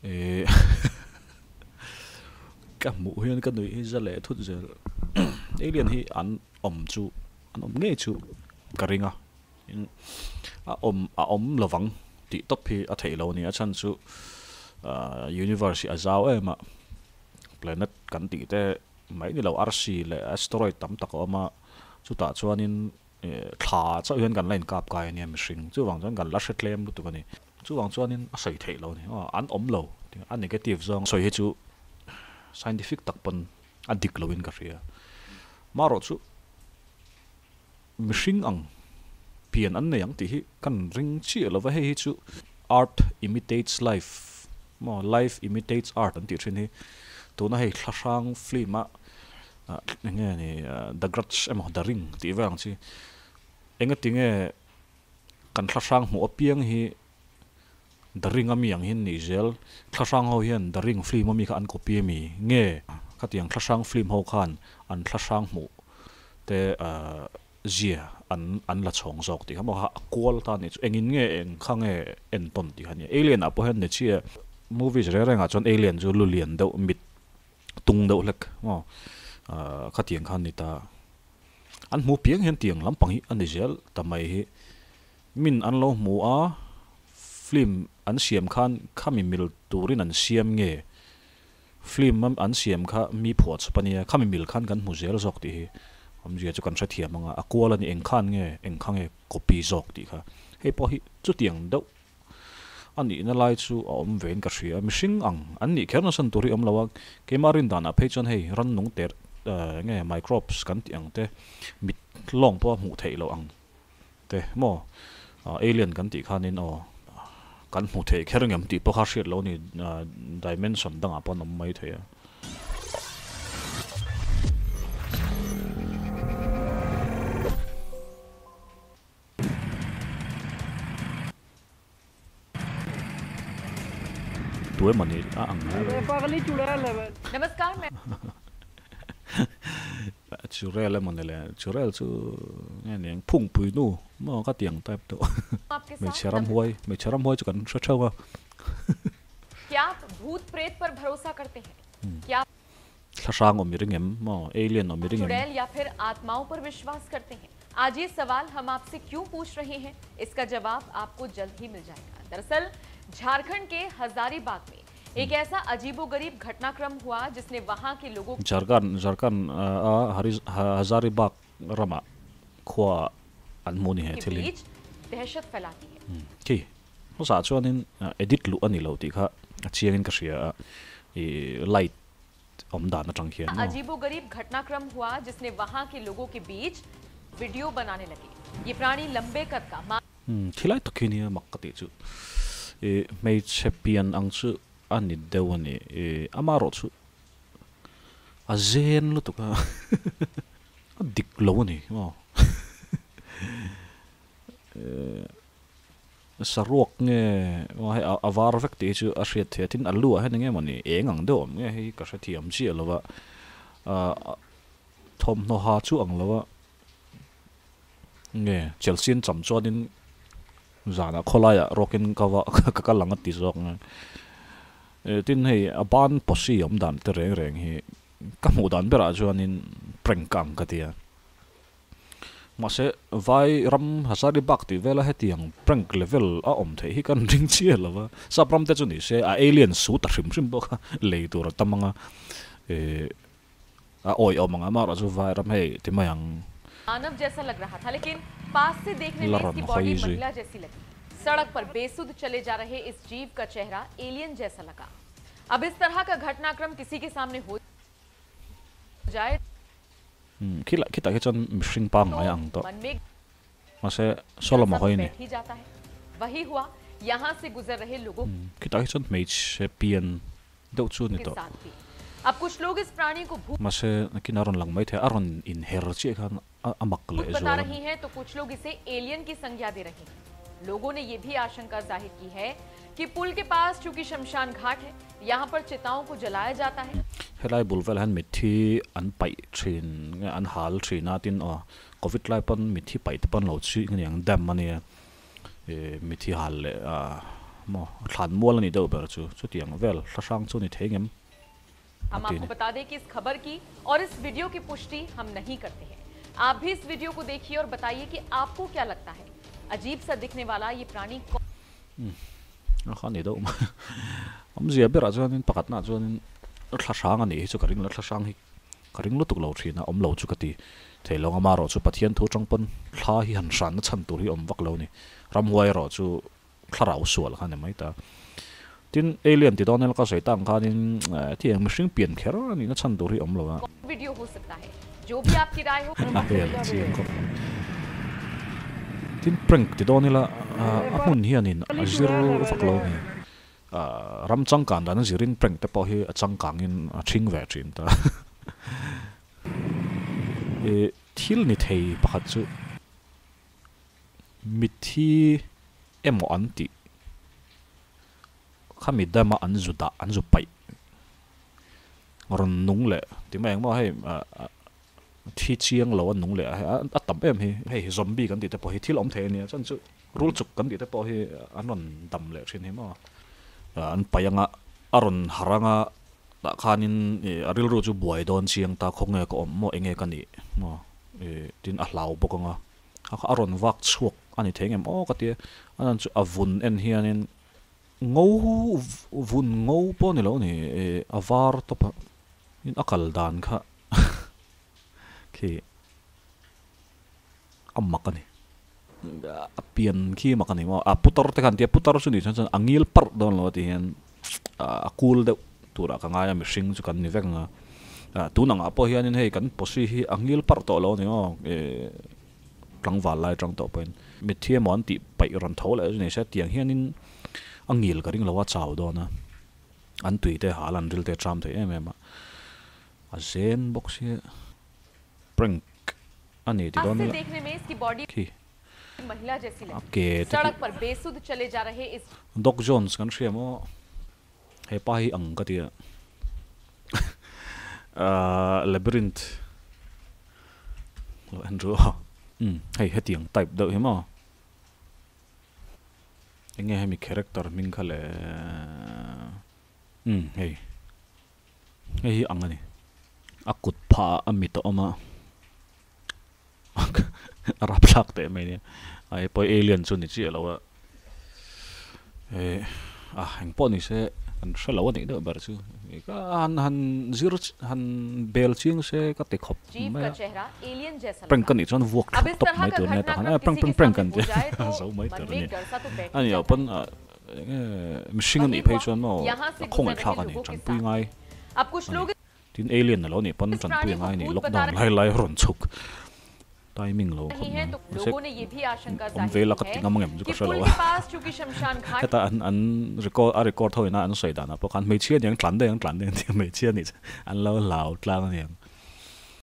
Ehh ka hmuh hian ka nuih hi za leh thut zel alien hi an awm chu an awm ngei chu ka ring a a awm a awm lovang tih tawp hi a theih lo a ni a chhan chu ahh universe hi a zau em a planet kan tih te mai ni lo arsi leh asteroid tam tak a awm a chutah chuanin thla chauh hian kan la inkap kai a nia mihring chuvang chuan kan la hre tlem lutuk a ni. Chuvang chuanin a sawi theih lo a ni. Aw, an awm lo tih a negative zawng sawi hi chu scientific tak pawn a dik loin ka hria. Marawh chu mihring ang pian an nei ang tih hi kan ring chiah lo va, hei hi chu art imitates life maw life imitates art an tih thin hi tuna hei thlahrang film a eng nge ni the grudge emaw the ring tih vel ang chi engatinge Kan thlahrang hmuh apiang hi The Ring ami ang hian nih zel. Thlahrang ho hian The Ring film ami kha an copy ami nge? Khatiang thlahrang film ho khan an thlahrang hmuh te zia an an la chhawng zawk tih kha maw kha a kual ta nih chu engin nge eng kha nge entawn tih kha nia. Alien ah pawh hian Nechia movies reng rengah chuan alien chu lu lian deuh mit tung deuh hlek maw khatiang kha a ni ta. An hmu piang hian tiang lampang hi a ni zel ta mai hi. Min an lo hmu a, film an siam khan khami mil turin an siam nge? Film an siam kha mi phuah chawp a nia, khami mil khan kan hmu zel zawk tih hi awmzia chu kan hrethiam ang a, a kual a ni eng khan nge eng kha nge copy zawk tih kha. Hei pawh hi chutiang deuh a nihna lai chu a awm vein ka hria. Mihring ang an nih kher nasan tur hi awm lo a, keimah rindanah phei chuan hei rannung ter nge microbes kan tih ang te, mit lawng pawha hmuh theih loh ang te maw alien kan tih khanin aw kan hmu theih kher ngem tih pawh kha hriat loh a ni, dimension dangah pawh an awm mai thei a. Tu emaw ni a ang Churel emaw ni le Churel chu nge ni ang phungpui nu maw ka ti ang type deuh hmeichhe ramhuai hmeichhe ramhuai chu kan hre theuh a. Thlahrang awm i ring em maw alien awm i ring em. आज ये सवाल हम आपसे क्यों पूछ रहे हैं इसका जवाब आपको जल्द ही मिल जाएगा दरअसल झारखंड के हजारीबाग में एक ऐसा अजीबोगरीब घटनाक्रम हुआ जिसने वहां के लोगों Jharkhand Jharkhand a Hazaribagh ramah khua an hmu ni he के thil hi. बीच दहशत फैला दी है Khi hmasa chuanin edit luh a ni lo tih kha a chiangin ka hria a ih light awm dan atang hian maw. अजीबोगरीब घटनाक्रम हुआ जिसने वहां के लोगों के बीच वीडियो बनाने लगे ये प्राणी लंबे कद का Khilai tak hi nia mak ka tih chu ih hmeichhe pian ang chu a ni deuh a ni ih amarawh chu a zen lutuk a a dik lo a ni maw ih. Saruak nge aw hei a var vek tih hi chu a hriat theih a tin a lu ah hian eng emawni eng ang deuh awm nge hei ka hrethiam chiah lo va ah thawmhnaw ha chu ang lo a nge Chelsea an cham chuanin zanah khawlaiah rawkin ka va ka kal ang a ti zawk nge tin hei a ban posi awm dan te reng reng hi ka hmuh dan berah chuanin prank ang ka ti a. Mahse, vai ram Hazaribagh tih vela hetiang prank level a awm theih hi kan ring chiah lo va. Sap ram te chu ni se, a alien suit a hrim hrim bawk a, lei tur a tam ang a, eh a awih awm ang a, amaherawh chu vai ram hei ti mai ang. मानव जैसा लग रहा था लेकिन पास से देखने La में rawn इसकी body hawi zui. महिला जैसी लगी सड़क पर बेसुध चले जा रहे इस जीव का चेहरा एलियन जैसा लगा अब इस तरह का घटनाक्रम किसी के सामने हो जाए Umm khilai khitah khi chuan mihring pangngai a ang tawh. मन में Mahse saw lam a hawi a ni. बैठ ही जाता है वही हुआ यहां से गुजर रहे लोगों Umm khitah khi chuan hmeichhe pian deuh chu a ni के tawh. साथ भी अब कुछ लोग इस प्राणी को भूत Mahse nakin a rawn lang mai thei a, a rawn inher chiah khan a mak leh बता zual a ni. रही हैं तो कुछ लोग इसे एलियन की संज्ञा दे रहे हैं लोगों ने यह भी आशंका जाहिर की है कि पुल के पास चूंकि शमशान घाट है यहां पर चिताओं को जलाया जाता है Helai bul velah hian mitthi an paih thin nge an hal thin a tin aw covid lai pawn mitthi paih te pawn lo chih nge niang dam a nia ih mitthi hal leh ah Maw thlan mual a nih deuh ber chu chutiang vel thlahrang chu ni thei ngem a हम ti आपको ni. बता दें कि इस खबर की और इस वीडियो की पुष्टि हम नहीं करते हैं। आप भी इस वीडियो को देखिए और बताइए कि आपको क्या लगता है। अजीब सा दिखने वाला ये प्राणी A kha ni deuh mai. Awmzia berah chuanin pakhatnaah chuanin thlahrang a nih hi chu ka ring lo, thlahrang hi ka ring lutuk lo thin a, awm lo chu ka ti thei lo. Amaherawh chu Pathian thu atang pawn thla hi han hranna chhan tur hi awm vak lo a ni. Ramhuai erawh chu thlarau sual kha a ni mai ta. Tin, alien ti dawn ila ka sawi tak ang khanin hetiang mihring pian kher a nihna chhan tur hi awm lo a. Video हो सकता है। जो भी आपकी राय हो A hel chiang khawp mai. Tin, prank ti dawn ila a hmun hianin a zir vak lo a ni. Ram changkan dan a zirin prank te pawh hi a changkangin a thing ve thin ta. Thil ni thei pakhat chu mitthi emaw an tih khami dama an zu dah an zu paih rawn nung leh ti mai ang maw hei thi chiang lo a nung leh a hei a tam em hi hei zombie kan tih te pawh hi thil awm thei a nia chuan chu rul chuk kan tih te pawh hi an rawn dam leh thin hi maw an paih anga a rawn harh anga tah khanin a rilru chu buai dawn chiang ta khawnge ka awm maw enge ka nih maw tin a hlau bawk anga a kha a rawn vak chhuak a ni thei ngem aw ka ti a a nan chu a vun en hianin ngo vun ngo pawh a ni lo a ni a var tawp a tin a kal dan kha khi a mak a ni a pian khi mak a ni maw a putar te khan tia putar chu ni chuan chuan a ngil parh dawn lo a ti hian a kul deuh turah ka ngai a mihring chu kan ni vek ang a tun angah pawh hianin hei kan posi hi a ngil parh tawh lo a ni maw tlangval lai atang tawh pawhin mitthi emaw an tih paih rawn tho leh chu ni se tiang hianin a ngil ka ring lo a chau dawn a an tui te hal an ril te a cham thei em em a a zen bawk sia prank a ni ti dawn ila khi a ke te khi Doc Jones kan hria maw hepa hi ang ka ti a Labyrinth lo en ru aw umm hei hetiang type deuh hi maw enge hemi character hming kha le umm hei hei hi ang a ni a kut phah ah a mit a awm a a rapthlak teh mai nia a hei pawh alien chu ni chiah lo a eh a engpawh ni se kan hre lo a nih deuh ber chu ka han han zir han bel chiang se ka ti khawp mai a prank a nih chuan vuak thlup tawp mai tur nia takhan prank prank prank kan ti a zo mai tur a ni a nih loh pawn enge mihring a nih phei chuan maw a khawngaih thlak a ni tanpui ngai a ni. Tin alien a lo nih pawn tanpui a ngai ni lockdown lai lai a rawn chhuk timing lo khawp mai mahse awm ve la ka ti ngam angem chu ka hre lo a heta an an record a record ho ina an sawi danah pawh khan hmeichhia aniang tlan daih ang tlan daih ang tih hmeichhia nih chu an lo hlau tlang aniang.